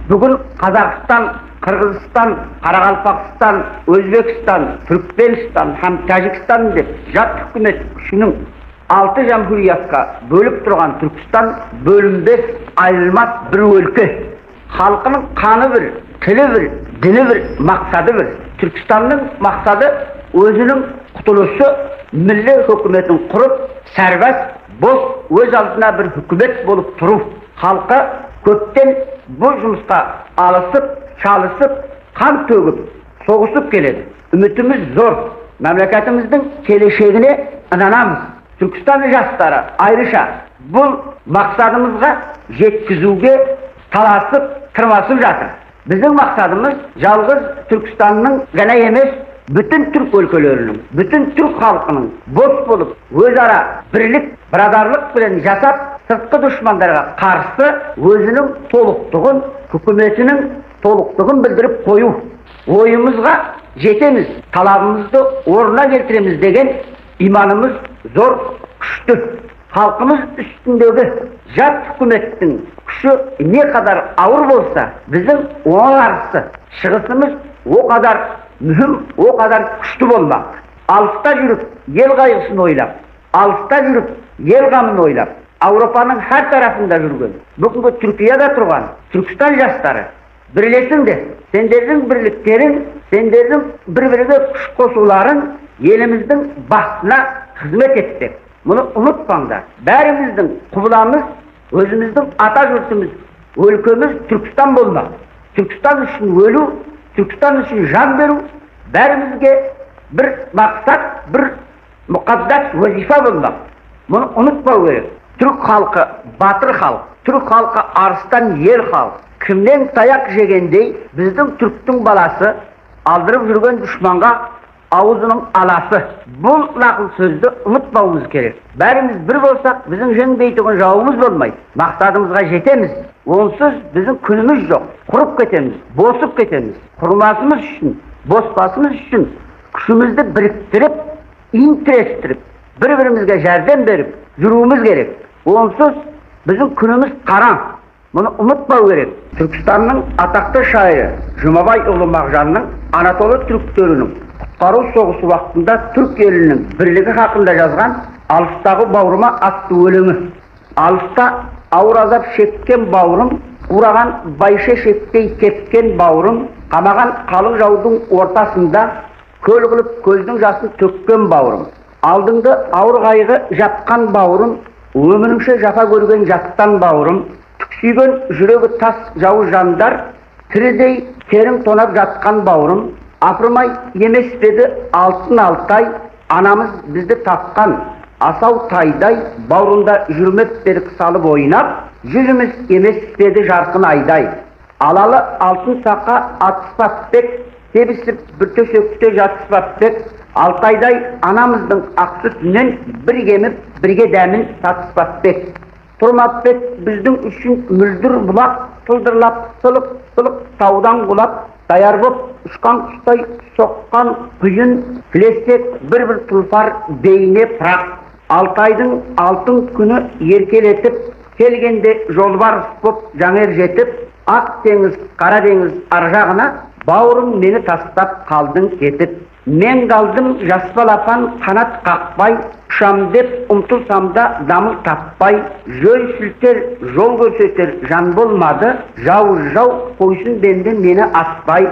Бүгін Қазақстан, Қырғызстан, Қарақалпақстан, Өзбекстан, Түркменстан һәм Тәжікстан деп жат үкімет күшінің 6 жамһуриятқа бөліп тұрған Түркістан бөлінбес, айырылмас бір өлке. Халқының қаны бір, тілі бір, діні бір, мақсады бір. Түркістанның мақсады өзінің құтылысы, милли үкіметін құрып, сәрбәс, бос, өз алдына бір үкімет болып тұру. Халқы көптен бұл жұмысқа алысып, шалысып, қан төгіп, соғысып келеді. Үмітіміз зор. Мемлекетіміздің келешегіне инанамыз. Түркістан жастары айрыша бұл мақсадымызға жеткізуге таласып, тырмасып жатыр. Біздің мақсадымыз жалғыз Түркістанның ғана емес, бүтін түрк өлкелерінің, бүтін түрк халқының бос болып, өзара бірлік, бірадарлық пен жасап, сыртқы дұшмандарға қарсы өзінің толықтығын, үкіметінің толықтығын білдіріп қою. Ойымызға жетеміз, талабымызды орнына келтіреміз деген иманымыз зор, күшті. Халқымыз үстіндегі жат үкіметтің күші не қадар ауыр болса, біздің оған қарсы шығысымыз о қадар мүхім, о қадар күшті болмақ. Алыста жүріп ел қайғысын ойлап, алыста жүріп ел қамын ойлап, Ауропаның әр тарапында жүрген, бүгінгі Түркияда тұрған Түркістан жастары, бірлесіңдер. Сендердің бірліктерің, сендердің бір-бірге күш қосуларың еліміздің бақытына қызмет етпек. Мұны ұмытпаңдар. Бәріміздің құбыламыз, өзіміздің ата жұртымыз, өлкеміз Түркістан болмақ. Түркістан үшін өлу, Түркістан үшін жан беру бәрімізге бір мақсат, бір мұқаддас вазифа болмақ. Мұны ұмытпау керек. Түрік халқы батыр халық, түрік халқы арыстан ер халық. Кімнен таяқ жегендей біздің түріктің баласы алдырып жүрген дұшманға аузының аласы. Бұл нақыл сөзді ұмытпауымыз керек. Бәріміз бір болсақ, біздің жеңбейтұғын жауымыз болмайды. Мақсадымызға жетеміз. Онсыз біздің күніміз жоқ. Құрып кетеміз, босып кетеміз. Құрмасымыз үшін, боспасымыз үшін күшімізді біріктіріп, иін тірестіріп, бір-бірімізге жәрдем беріп жүруіміз керек. Онсыз біздің күніміз қараң. Мұны ұмытпау керек. Түркістанның атақты шайыры Жұмабайұлы Мағжанның Анатолы түріктерінің құтқару соғысы уақытында түрк елінің бірлігі хақында жазған Алыстағы бауырыма атты өлеңі. Алыста ауыр азап шеккен бауырым, қураған байшешектей кепкен бауырым, қамаған қалың жаудың ортасында көл қылып көздің жасын төккен бауырым, алдыңды ауыр қайғы жапқан бауырым, өмірімше жапа көрген жаттан бауырым, түксиген жүрегі тас жауыз жандар, тірідей терің тонап жатқан бауырым, апырмай емес пе алтын алтай, анамыз бізді тапқан асау тайдай, бауырында жүрмеп берік салып ойнап, жүзіміз емес пе жарқын айдай. Алалы алтын сақа атыспап бек, тебісіп бір төсекте жатыспап бек, Алтайдай анамыздың ақ сүтінен бір кеміп, бірге дәмін татыспап бек. Тұрмап бек біздің үшін мүлдір бұлақ, сылдырлап, сылық-сылық таудан құлап, даяр боп ұшқан құстай соққан құйын, тілесек бір-бір тұлпар бейне пырақ. Алтайдың алтын күні еркелетіп, келгенде жолбарыс боп жаңер жетіп, ақ теңіз, қара теңіз ар жағына, бауырым мені тастап қалдың кетіп. Мен қалдым жас балапан қанат қақпай, ұшам деп ұмтылсам да дамыл таппай, жөн сілтер, жол көрсетер жан болмады, жауыз жау қойсын бенде мені аспай.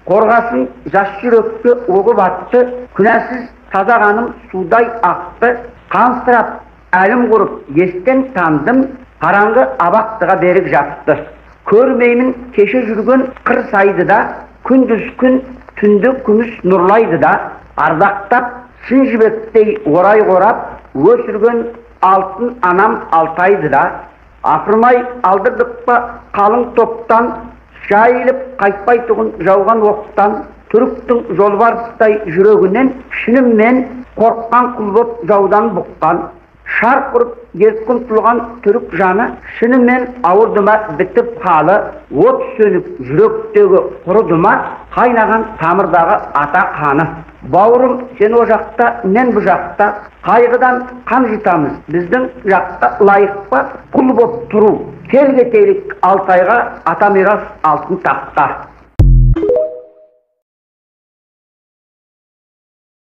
Қорғасын жас жүректі оғы батты, күнәсіз таза қаным судай ақты, қансырап әлім құрып естен тандым, қараңғы абақтыға берік жатты. Көрмеймін кеше жүрген қыр сайды да, күндіз күн түнді күміс нұрлайды да, ардақтап шын жібектей орай қорап, өсірген алтын анам Алтайды да, апырмай алдырдық па қалың топтан, жайылып қайтпайтұғын жауған оқтан, түріктің жолбарыстай жүрегінен шынымен қорыққан құл боп жаудан бұққан. Шарқ ұрып еркін ұмтылған түрік жаны, шынымен ауырды ма бітіп халы, от сөніп жүректегі құрыды ма қайнаған тамырдағы ата қаны. Бауырым, сен о жақта, мен бұл жақта, қайғыдан қан жұтамыз, біздің жақта лайық па құл боп тұру? Кел, кетелік Алтайға, ата мирас алтын таққа.